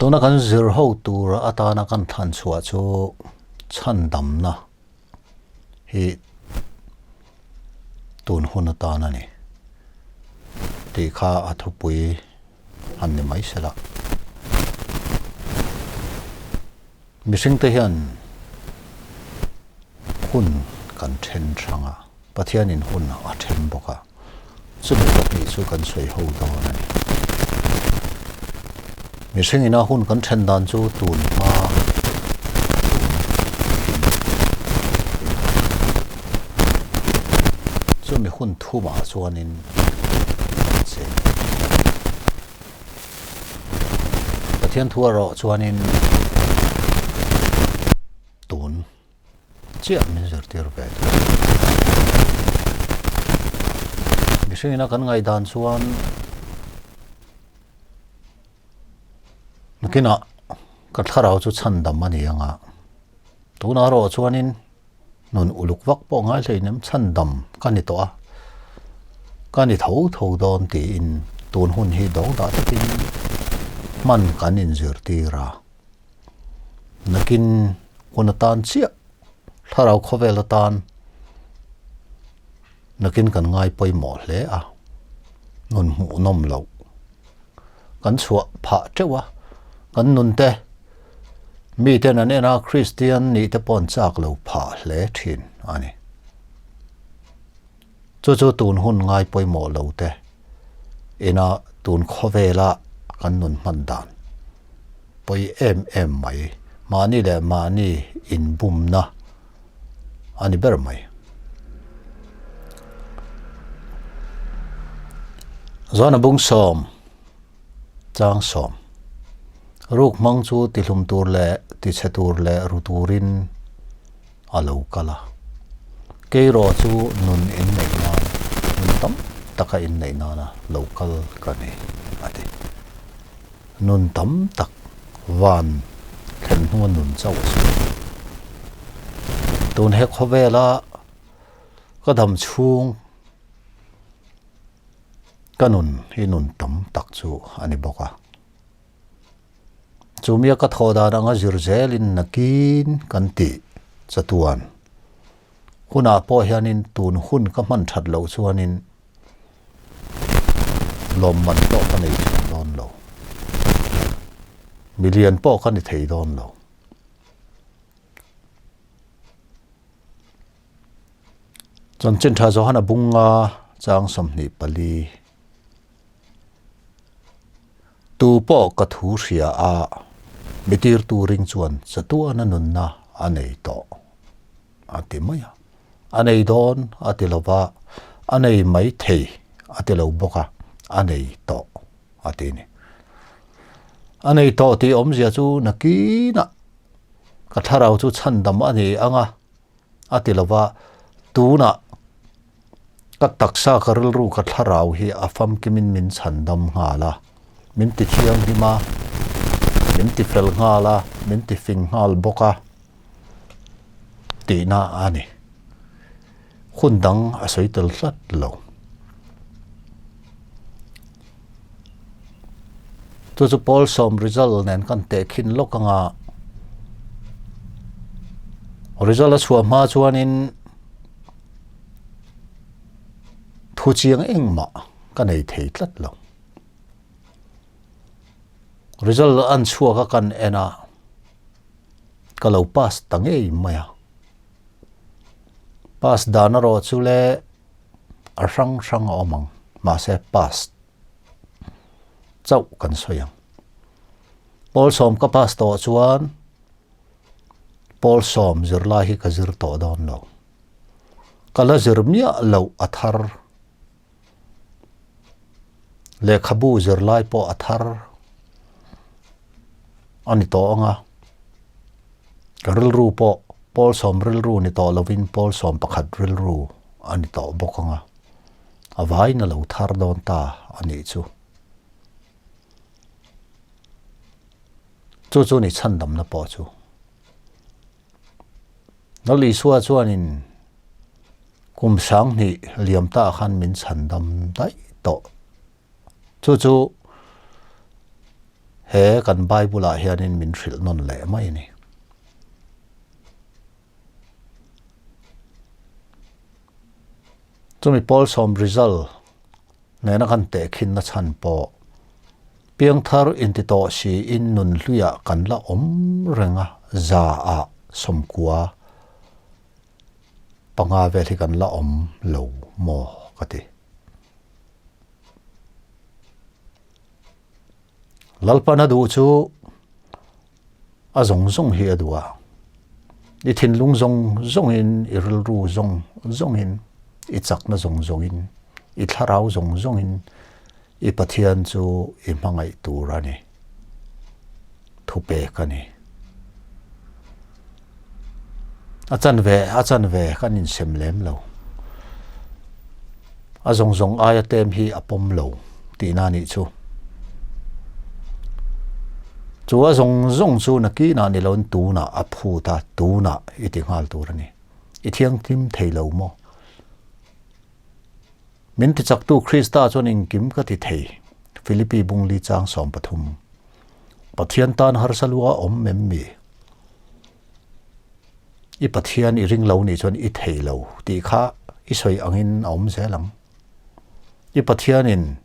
Tuna kan zir ho tur atana kan thlan chhuah chu chhandamna hi tun hun atan a ni tih kha a thupui han ni mai se la. Mihringte hian hun kan then hrang a, Pathianin hun a then bawk a, chumi pahnih chu kan sawi ho dawn a ni. Mihringina hun kan then dan chu tun hma tun kin chumi hun thumah chuanin kan cheng. Pathian thu erawh chuanin tun chiah min zirtir ve thung. Mihring ina kan ngaihdan chuan nakinah ka thlarau chu chhandam a ni ang a, tunah erawh chuanin nun uluk vak pawh ngai hleinem chhandam ka ni tawh a, ka ni tho tho dawn tiin tun hun hi dawng dah takin hman kan inzirtir a. Nakin hun atan chiah thlarau khawvel atan nakin kan ngai pawimawh hle a, nun hmuhnawm loh kan chhuah phah teuh a, kan nun te miten an en a Kristian nih te pawh an chak lo phah hle thin a ni. Chu chu tun hun ngai pawimawh lo te ina tun khawvela kan nun hman dan pawi em em mai, mahni leh mahni inbumna a ni ber mai. Zawna bung sawm, chang sawm, ruk hmang chu tihlum tur leh tichhe tur leh ru turin a lo kal a. Keiraw chu nun inneih nan, nun tam taka inneih nana lo kal ka ni, a ti. Nun tam tak van thlen hnua nun chauh a sawi. Tun he khawvela ka dam chhung ka nun hi nun tam tak chu a ni bawk a. Chumia ka thawh dan anga zir zelin nakin kan tih chatuan hunah pawh hianin tun hun ka hman that loh chuanin lawmman pawh ka nei chuang dawn lo. Milian pawh ka ni thei dawn lo. Chanchin tha Johana bunga chang 24. Tu pawh ka thu hria a, mi tirtu ring chuan chatuana nunna a nei tawh, a ti mai a. A nei dawn a ti lo va, a nei mai thei a ti lo bawk a, a nei tawh a ti a ni. A nei tawh tih awmzia chu nakinah ka thlarau chu chhandam a ni ang a, a ti lo va, tunah ka taksa ka rilru ka thlarau hi a famkimin min chhandam nghal a, min ti thianghlim a, min ti fel nghal a, min ti fing nghal bawk a tihna a ni. Hun dang a sawi tel tlat lo. Chu chu pawl sawm result nen kan tehkhin lawk anga result a chhuah hma chuanin thu chiang engmah ka nei thei tlat lo. Result an chhuak a kan en a ka lo pass ta ngei mai a. Pass dan erawh chu le a hrang hrang a awm ang mahse pass chauh kan sawi ang. Pawl sawm ka pass tawh chuan pawl sawm zirlai hi ka zir tawh dawn lo. Ka la zir miah loh a thar. Lehkhabu zirlai pawh a thar a ni tawh ang a. Ka rilru pawh pawl sawm rilru ni tawh lovin pawl sawm pakhat rilru a ni tawh bawk ang a. A vaiin a lo thar dawn ta a nih chu. Chu chu ni chhandamna pawh chu. Lal Isua chuanin kum 2000 liam ta khan min chhandam daih tawh. Chu chu He kan Bible-ah hianin min hrilh nawn leh mai a ni. Chumi pawl sawm result nena kan tehkhinna chhan pawh piangthar inti tawh siin nun hluiah kan la awm reng a, za ah sawmkua panga vel hi kan la awm lo maw ka ti. Lalpan a duh chu a zawng zawng hi a duh a, i thinlung zawng zawngin, i rilru zawng zawngin, i chakna zawng zawngin, i thlarau zawng zawngin i Pathian chu i hmangaih tur a ni, thupek a ni. A chanve a chanve kan insem lem lo. A zawng zawng aia tlem hi a pawm lo tihna a nih chu. Chu a zawng zawng chu nakinah ni loin tunah a phut a, tunah i ti nghal tur a ni. I thianghlim thei lo maw? Min tichaktu Krista chuan engkim ka ti thei, Philippi bungli chang 13. Pathian tan harsa lua awm em mi? I Pathian i ring lo nih chuan i thei lo tih kha i sawi angin a awm zel ang. I Pathianin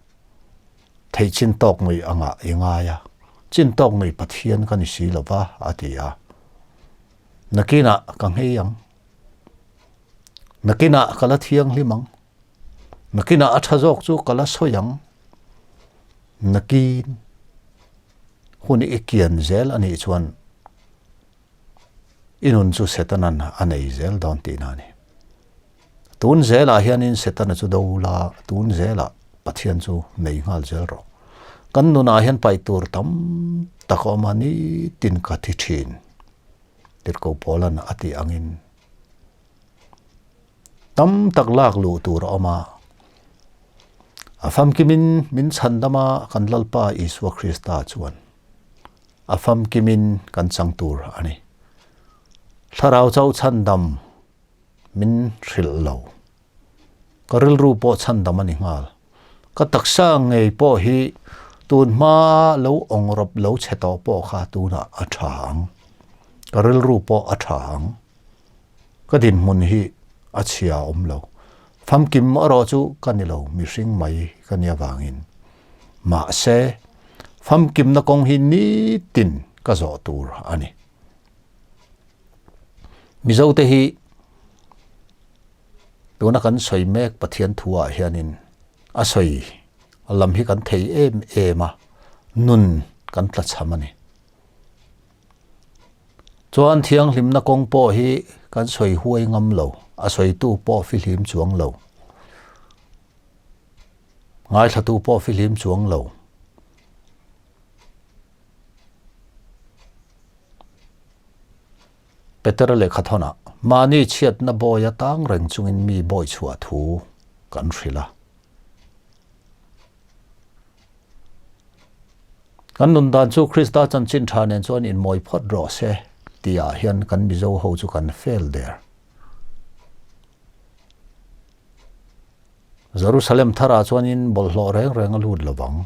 thei chin tawk ngei angah i ngai a, chin tawk ngei Pathian ka ni si lo va, a ti a. Nakinah ka nghei ang. Nakinah ka la thianghlim ang. Nakinah a tha zawk chu ka la sawi ang. Nakin hun i kian zel a nih chuan i nun chu Setanan a nei zel dawn tihna a ni. Tun zelah hianin Setana chu do la, tun zelah Pathian chu nei nghal zel rawh. Kan nunah hian paih tur tam tak a awm a, nitin ka thi thin. Tirhkoh Paula'n a tih angin tam tak lak luh tur a awm a, a famkimin min chhandam a, kan Lalpa Isua Krista chuan a famkimin kan chang tur a ni. Thlarau chauh chhandam min hrilh lo. Ka rilru pawh chhandam a ni nghal. Ka taksa ngei pawh hi tun hma lo awng rawp lo chhe tawh pawh kha tunah a tha ang. Ka rilru pawh a tha ang. Ka dinhmun hi a chhia awm lo. Famkim erawh chu ka ni lo, mihring mai ka nia vangin. Mahse, famkimna kawng hi nitin ka zawh tur a ni. Mizote hi tuna kan sawi mek Pathian thuah hianin a sawi lam hi kan thei em em a, nun kan tla chham a ni. Chuan thianghlimna kawng pawh hi kan sawi huai ngam lo, a sawitu pawh fihlim chuang lo, ngaithlatu pawh fihlim chuang lo. Petera lehkhathawnah mahni chhiatna bawi atang reng chungin mi bawi chhuah thu kan hrilh a. Kan nun dan chu Krista chanchin tha nen chuan inmawi phawt rawh se tihah hian kan Mizo ho chu kan fail der. Jerusalem tharah chuanin bawlhhlawh reng reng a lut lovang.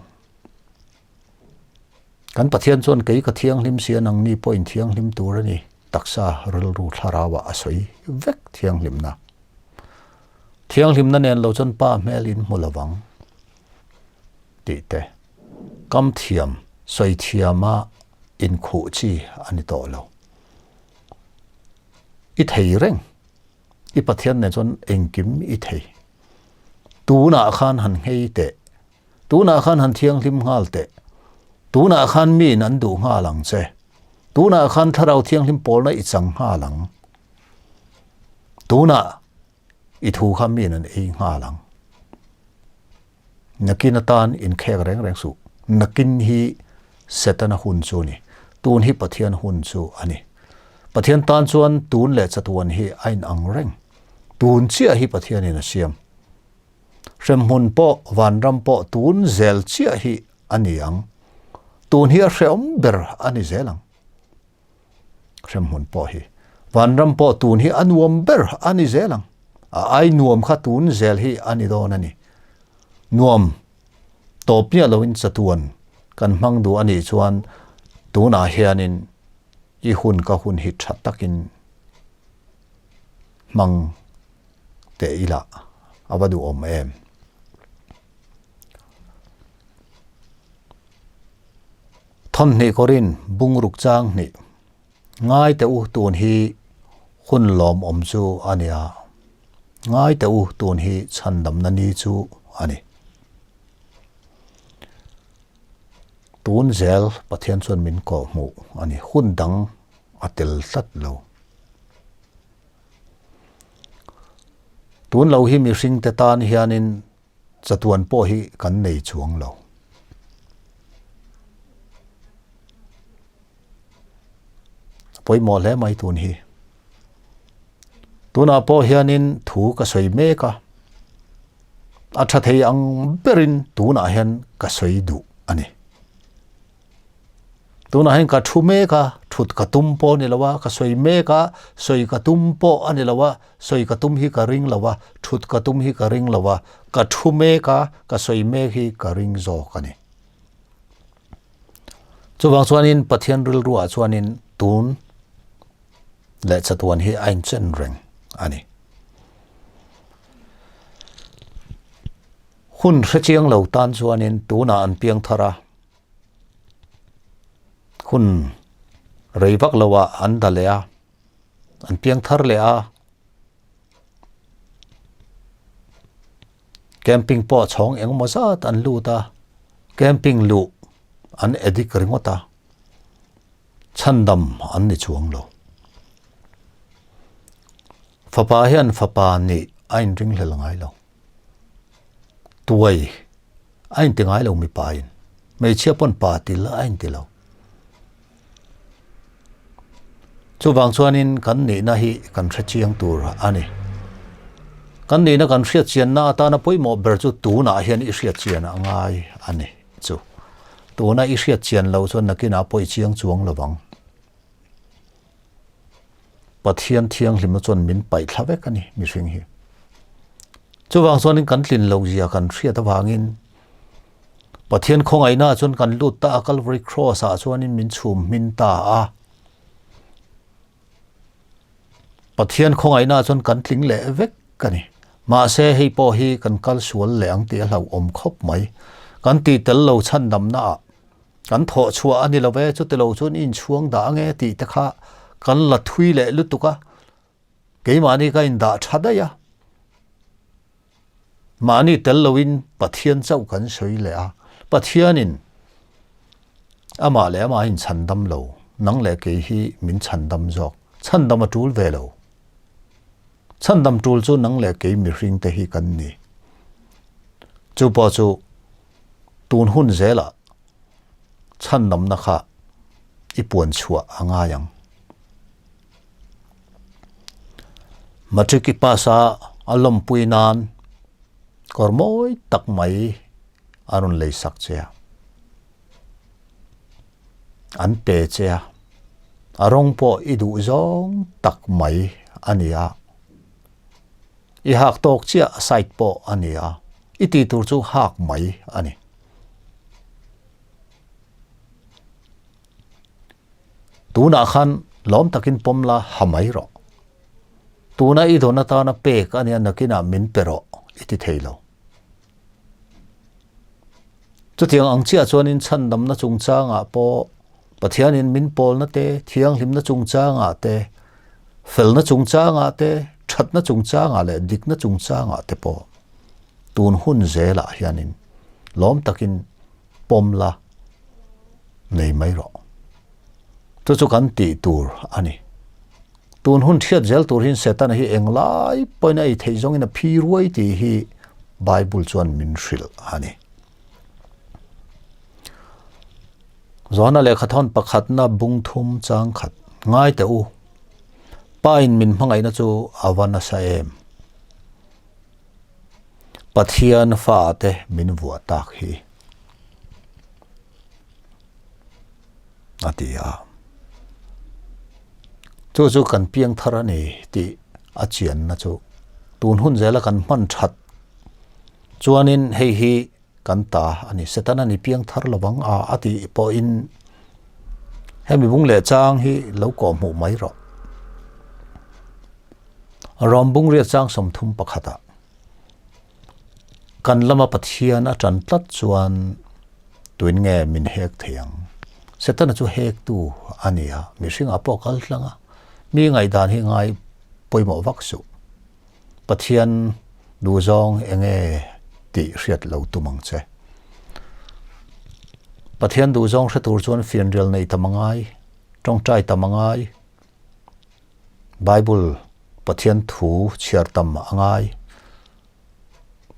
Kan Pathian chuan kei ka thianghlim si a nangni pawh in thianghlim tur a ni, taksa rilru thlarauah a sawi vek thianghlimna. Thianghlimna nen lo chuan pa hmel in hmu lovang tih te, kam thiam, sawi thiama inkhuh chi a ni tawh lo. I thei reng, i Pathian nen chuan engkim i thei. Tunah khan han nghei teh. Tunah khan han thianghlim nghal teh. Tunah khan miin an duh nghal ang che. Tunah khan Thlarau Thianghlim pawlna i chang nghal ang. Tunah i thu kha miin an ei nghal ang. Nakin atan inkhek reng reng suh. Nakin hi Setana hun chu a ni. Tun hi Pathian hun chu a ni. Pathian tan chuan tun leh chatuan hi a inang reng. Tun chiah hi Pathianin a siam. Hremhmun pawh vanram pawh tun zel chiah hi a ni ang. Tun hi a hrehawm ber a ni zel ang. Hremhmun pawh hi vanram pawh tun hi a nuam ber a ni zel ang. A ai nuam kha tun zel hi a ni dawn a ni. Nuam tawp miah loin chatuan Kan hmang duh a nih chuan tunah hianin i hun ka hun hi tha takin hmang teh ila a va duhawm em. Thawmhnih kawrin bungruk chang hnih ngai teh u tun hi hun lawmawm chu a nia, ngai teh u tun hi chhandamna ni chu a ni. Tun zel Pathian chuan min kawh hmuh a ni, hun dang a tel tlat lo. Tun lo hi mihring te tan hianin chatuan pawh hi kan nei chuang lo. A pawimawh hle mai tun hi. Tunah pawh hianin thu ka sawi mek a, a tha thei ang berin tunah hian ka sawi duh a ni. Tunah hian ka thu mek a, thut ka tum pawh a ni lo a, ka sawi mek a, sawi ka tum pawh a ni lo a, sawi ka tum hi ka ring lo a, thut ka tum hi ka ring lo a, ka thu mek a, ka sawi mek hi ka ring zawk a ni. Chuvang chuanin Pathian rilruah chuanin tun leh chatuan hi a inchen reng a ni. Hun hrechiang lo tan chuanin tunah an piang thar a, Hun rei vak lo ah an da leh a, an piang thar leh a, camping pawh chhawng engemaw zat an lut a, camping luh an addict ringawt a, chhandam an ni chuang lo. Fapa hian fapa nih a inringhlel ngai lo. Tuai a inti ngai lo mipa in, hmeichhia pawn pa til a inti lo. Chuvang chuanin kan nihna hi kan hre chiang tur a ni. Kan nihna kan hriat chianna atana pawimawh ber chu tunah hian i hriat chian a ngai a ni chu. Tuna i hriat chian loh chuan nakinah pawh i chiang chuang lovang. Pathian thianghlimna chuan min paih thla vek a ni mihring hi. Chuvang chuanin kan tlin loh zia kan hriat avangin Pathian khawngaihna chuan kan lut ta a, Calvary Cross ah chuanin min chhum hmin ta a. Pathian khawngaihna chuan kan tling leh vek a ni. Mahse hei pawh hi kan kal sual leh ang tih a hlauhawm khawp mai. Kan tih tel lo chhandamna ah Kan thawh chhuah a ni lo ve, chuti lo chuan i inchhuang dah ange tih te kha kan la thui leh lutuk a, keimahni ka indah tha daih a, mahni tel loin Pathian chauh kan sawi leh a, Pathianin amah leh amah a inchhandam lo, nang leh kei hi min chhandam zawk, chhandam a tul ve lo. Chhandam tul chu nang leh kei mihring te hi kan ni. Chu pawh chu Tun hun zelah chhandamna kha i puan chhuah a ngai ang. Matric i pass a, a lawmpui nan kawr mawi tak mai a rawn lei sak che a. An pe che a, a rawng pawh i duh zawng tak mai a ni a. I hak tawk chiah side pawh a ni a, i tih tur chu hak mai a ni. Tunah khan lawm takin pawm la ha mai rawh. Tuna i dawn atana pek a nia nakinah min pe rawh i ti thei lo. Chutiang ang chiah chuanin chhandamna chungchangah pawh Pathianin min pawlna te, thianghlimna chungchangah te, felna chungchangah te, thatna chungchangah leh dikna chungchangah te pawh tun hun zelah hianin lawm takin pawm la nei mai rawh. Chu chu kan tih tur a ni. Tun hun hriat zel tur hian Setana hi englai pawhin a ei theih zawngin a phi ruai tih hi Bible chuan min hrilh a ni. Johana lehkhathawn pakhatna bung thum chang khat ngai teh u. Pa in min hmangaihna chu a va nasa em. Pathian fa te min vuah tak hi. A ti a. Chu chu kan piang thar a ni tih a chianna chu tun hun zela kan hman that chuanin hei hi. kan ta a ni. Setana ni piang thar lovang a a tih pawhin hemi bung leh chang hi lo kawh hmuh mai rawh. Rom bung riat chang 31 ah kan lama Pathian a tan tlat chuan tuin nge min hek thei ang. Setana chu hektu a ni a, mihringah pawh kal tlang a, mi ngaihdan hi ngai pawimawh vak suh. Pathian duhzawng enge tih hriat lo tum ang che. Pathian duhzawng hre tur chuan fianrial nei tam a ngai, tawngtai tam a ngai, Bible Pathian thu chhiar tam a ngai,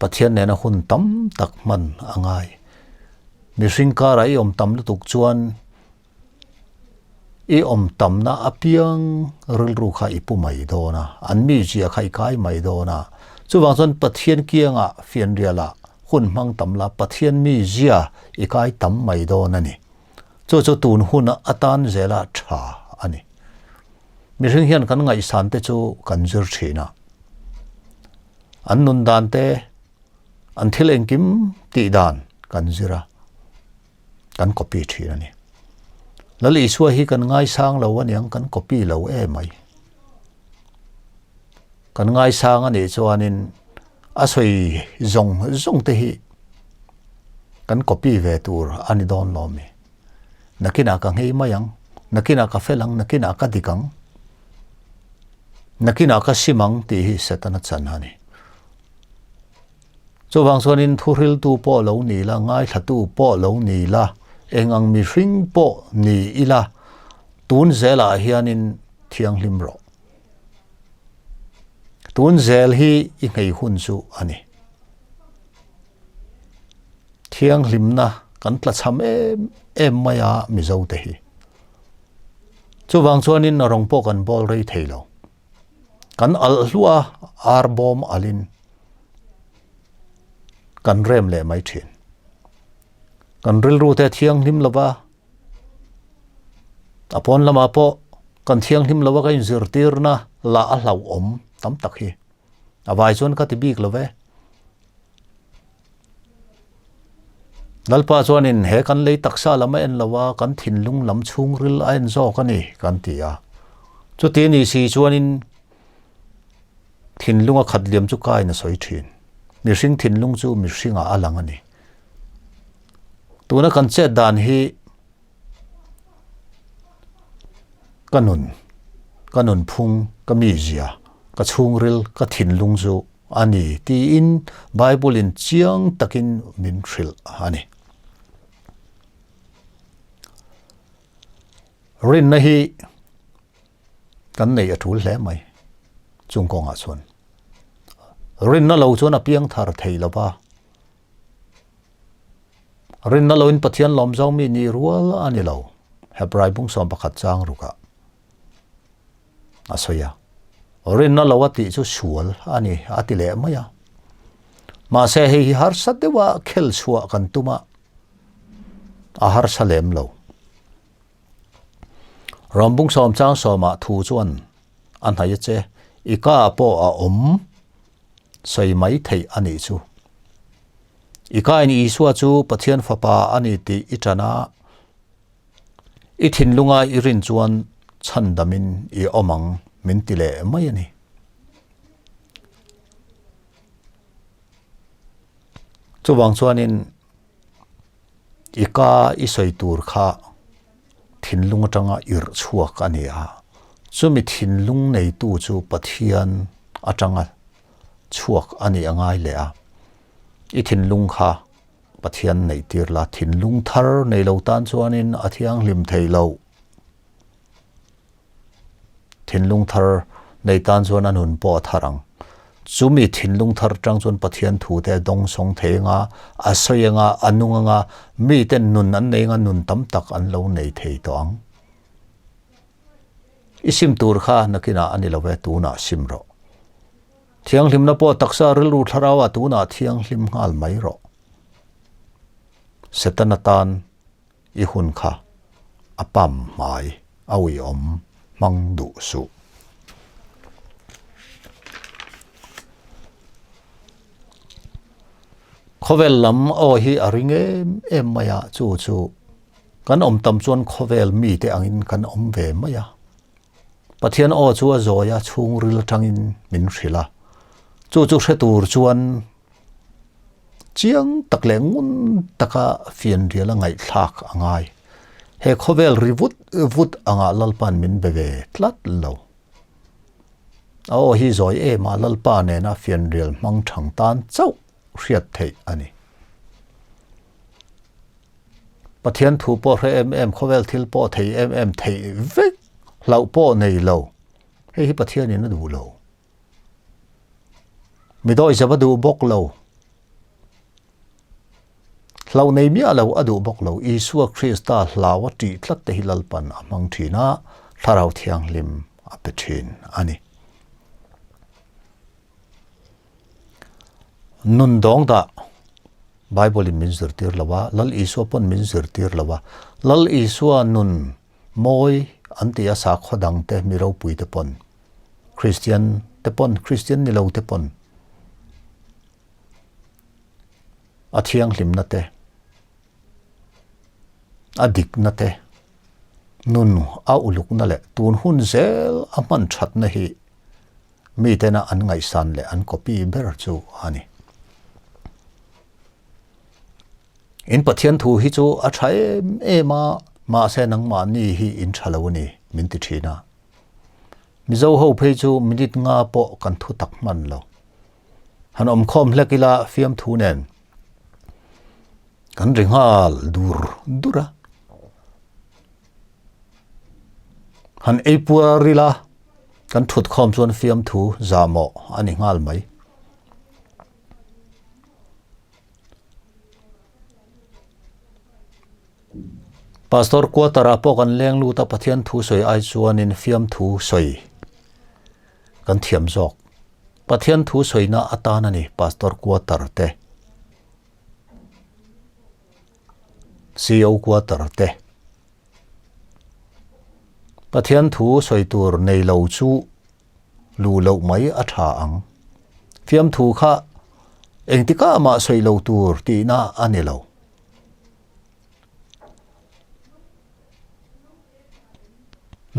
Pathian nena hun tam tak hman a ngai. Mihring karah i awm tam lutuk chuan I awm tamna apiang rilru kha i pu mai dawn a, an mizia kha i kai mai dawn a. Chuvang chuan Pathian kiangah fianrialah hun hmang tam la, Pathian mizia i kai tam mai dawn a ni. Chu chu tun hun atan zela tha a ni. Mihring hian kan ngaihsan te chu kan zir thin a. An nun dan te, an thil engkim tih dan kan zir a. Kan copy thin a ni. Lal Isua hi kan ngaisang lo aniang kan copy lo e mai. Kan ngaisang a nih chuanin a sawi zawng zawng te hi kan copy ve tur a ni dawn lo mi. Nakinah ka nghei mai ang, nakinah ka fel ang, nakinah ka dik ang, nakinah ka sim ang tih hi Setana chan a ni. Chuvang chuanin thuhriltu pawh lo ni la, ngaithlatu pawh lo ni la, eng ang mihring pawh ni ila, tun zelah hianin thianghlim rawh. Tun zel hi i nghei hun chu a ni. Thianghlimna kan tlachham em em mai a Mizote hi. Chuvang chuanin rawng pawh kan bawl rei thei lo. Kan alh hluah a, ar bawm alhin kan rem leh mai thin. Kan rilru te thianghlim lova, a pawn lamah pawh kan thianghlim lova ka inzirtirna lah a hlauhawm tam tak hi. A vai chuan ka ti bik lo ve. Lalpa chuanin he kan lei taksa lam a en lo a, kan thinlung lam chhungril a en zawk a ni kan ti a. Chuti ni si chuanin thinlung a khat liam chu kain a sawi thin. Mihring thinlung chu mihringah a lang a ni. Tuna kan chet dan hi ka nun, ka nunphung, ka mizia, ka chhungril, ka thinlung chu a ni tiin Bible in chiang takin min hrilh a ni. Rinna hi kan nei a tul hle mai chung kawngah chuan. Rinna lo chuan a piang thar thei lo va. Rinna loin Pathian lawm zawng mi ni rual a ni lo. Hebrai bung 11 chang rukah. a sawi a, rinna lo a tih chu sual a ni a ti leh mai a. Mahse hei hi harsa deuha khel chhuah kan tum a, a harsa lem lo. Rawmbung sawm chang sawmah thu chuan a hnaih a che, i ka pawh a awm sawi mai theih a nih chu. I kain Isua chu Pathian fapa a ni tih i ṭan a, I thinlunga i rin chuan chhandamin i awm ang min ti leh mai a ni. Chuvang chuanin i ka i sawi tur kha thinlung atanga irh chhuak a ni a, chumi thinlung neitu chu Pathian atanga chhuak a nih a ngai leh a, i thinlung kha Pathian neih tir la, thinlung thar nei lo tan chuanin a thianghlim thei lo. Thinlung thar nei tan chuan a nun pawh a thar ang. Chumi thinlung thar tang chuan Pathian thu te a dawngsawng thei anga, a sawi anga, a nung anga, miten nun an nei anga nun tam tak an lo nei thei tawh ang. I sim tur kha nakinah a ni lo ve, tunah sim rawh. Thianghlimna pawh taksa rilru thlarauah tunah thianghlim nghal mai rawh. Setana tan i hun kha a pam hmai a uiawm hmang duh suh. Khawvel lam aw hi a ring em em mai a, chu chu kan awm tam chuan khawvel mite angin kan awm ve mai a. Pathian aw chu a zawi a, chhungril atangin min hrilh a. Chu chu hre tur chuan chiang tak leh ngun taka fianrial a ngaihthlak a ngai. He khawvel ri vut vut angah Lalpa'n min be ve tlat lo. A aw hi zawi em a, Lalpa nena fianrial hmang thang tan chauh hriat theih a ni. Pathian thu pawh hre em em, khawvel thil pawh thei em em, theih vek hlauh pawh nei lo. Hei hi Pathianin a duh lo. Mi dawihzep a duh bawk lo. Hlauh nei miah lo a duh bawk lo. Isua Krista hlau a tih tlat te hi Lalpan a hmang thin a, Thlarau Thianghlim a pe thin a ni. Nun dawng dah Bible in min zirtir lo a, Lal Isua pawn min zirtir lo a. Lal Isua nun mawi an ti a sakhaw dang te mi ropui te pawn, Kristian te pawn, Kristian ni lo te pawn a thianghlimna te, a dikna te, nun a ulukna leh tun hun zel a hman thatna hi Mitena an ngaihsan leh an copy ber chu a ni. In Pathian thu hi chu a tha em em a, mahse nangmahni hi in tha lo a ni, min ti thin a. Mizo ho phei chu minute nga pawh kan thu tak hman lo. Han awmkhawm hlek ila fiamthu nen kan ri nghal dur dur a. Han ei puar ila kan thut khawm chuan fiamthu zahmawh a ni nghal mai. Pastor quarter ah pawh kan leng lut a Pathian thu sawi ai chuanin fiamthu sawi kan thiam zawk. Pathian thu sawina atan a ni Pastor quarter te. CO quarter te. Pathian thu sawi tur nei lo chu luh loh mai a tha ang. Fiamthu kha engtikah mah sawi lo tur tihna a ni lo.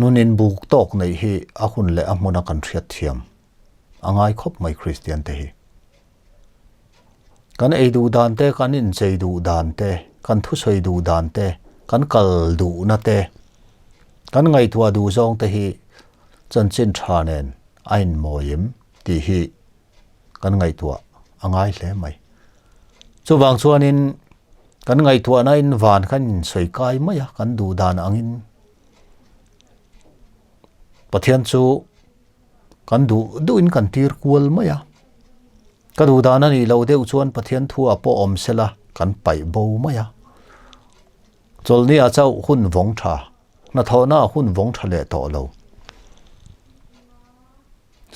Nun inbuk tawk neih hi a hun leh a hmuna kan hriat thiam a ngai khawp mai Kristian te hi. Kan ei duh dan te, kan inchei duh dan te, kan thusawi duh dan te, kan kal duhna te, kan ngaihtuah duh zawng te hi chanchin tha nen a inmawi em tih hi kan ngaihtuah a ngai hle mai. Chuvang chuanin kan ngaihtuahna in van kan insawi kai mai a, kan duh dan angin Pathian chu Kan duh duhin kan tir kual mai a. Ka duh dan a nih loh deuh chuan Pathian thu ah pawh awm sela kan paih bo mai a. Chawlhni ah chauh hun vawng tha, hnathawhna ah hun vawng tha leh tawh lo.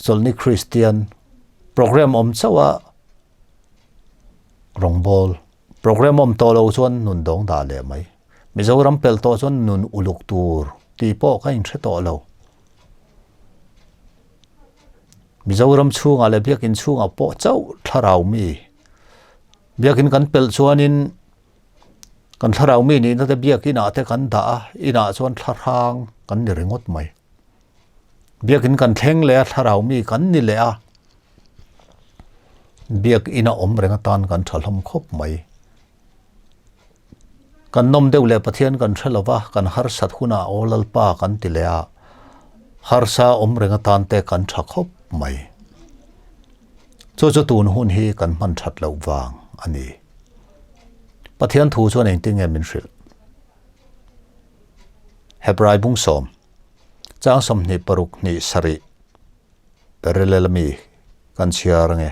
Chawlhni Kristian program awm chauh a rawngbawl program awm tawh lo chuan nun dawng dah leh mai. Mizoram pelh tawh chuan nun uluk tur tih pawh ka inhre tawh lo. Mizoram chhungah leh biakin chhungah pawh chauh thlarau mi biakin kan pelh chuanin kan thlarau mi nihna te biakin ah te kan dah a, inah chuan thlahrang kan ni ringawt mai. Biakin kan thleng leh a thlarau mi kan ni leh a, biakin a awm reng atan kan tha hlawm khawp mai. Kan nawm deuh leh Pathian kan hre lova, kan harsat hunah Aw Lalpa kan ti leh a, harsa awm reng atan te kan tha khawp mai. Chu chu tun hun hi kan hman that loh vang a ni. Pathian thu chuan engtin nge min hrilh? Hebrai bung sawm, chang 26 hnih sarih. Parallel ami kan chhiar ange.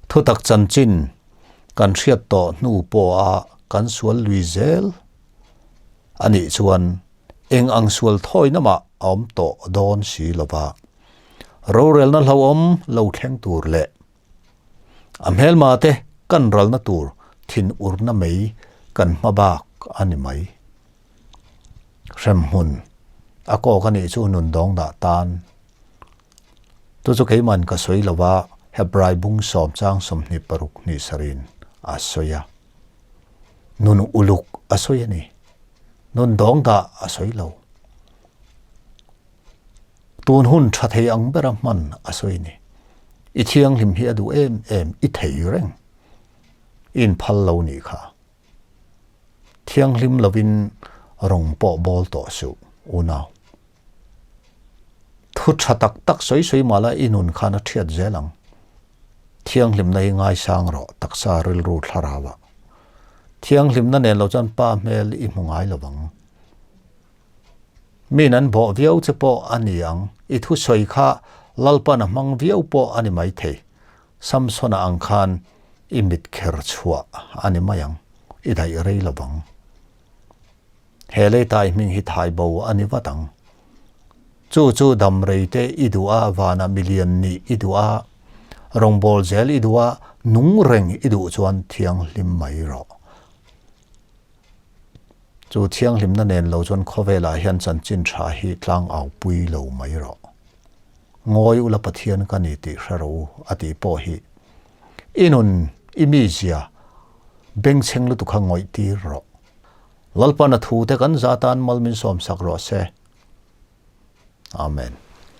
Thutak chanchin kan hriat tawh hnu pawha kan sual lui zel a nih chuan eng ang sual thawina mah a awm tawh dawn si lova. Rorelna hlauhawm lo thleng tur leh a hmelma te kan ralna tur thinurna mei kan hma bak a ni mai. Hremhmun a kawk a nih chu nun dawng dah tan. Chu chu keiman ka sawi lo a, Hebrai bung sawm chang 26 hnih sarin a sawi a. Nun uluk a sawi a ni. Nun dawng dah a sawi lo. Tun hun tha thei ang bera hman a sawi a ni. I thianghlim hi a duh em em, i thei reng. I inphal lo nih kha. Thianghlim lovin rawng pawh bawl tawh suh, unau. Thu tha tak tak sawi sawi mah la i nun khan a thiat zel ang. Thianghlimna hi ngaisang rawh taksa rilru thlarau ah. Thianghlimna nen lo chuan pa hmel i hmu ngai lo vang. Min an bawh viau che pawh a ni ang, i thusawi kha Lalpan a hmang viau pawh a ni maithei. Samsona ang khan i mit kher chhuah a ni mai ang, i daih rei lo vang. He leitai hming hi thai bo a ni vat ang. Chu chu dam rei te i duh a, vana milian nih i duh a, rawngbâwl zel i duh a, nung reng i duh chuan thianghlim mai rawh. Chu thianghlimna nen lo chuan khawvelah hian chanchin tha hi tlang au pui lo mai rawh. Ngawi ula Pathian ka ni tih hre rawh u a tih pawh hi i nun, i mizia bengchheng lutuk kha ngawih tir rawh. Lalpan a thute kan za tan mal min sawmsak rawh se. Amen.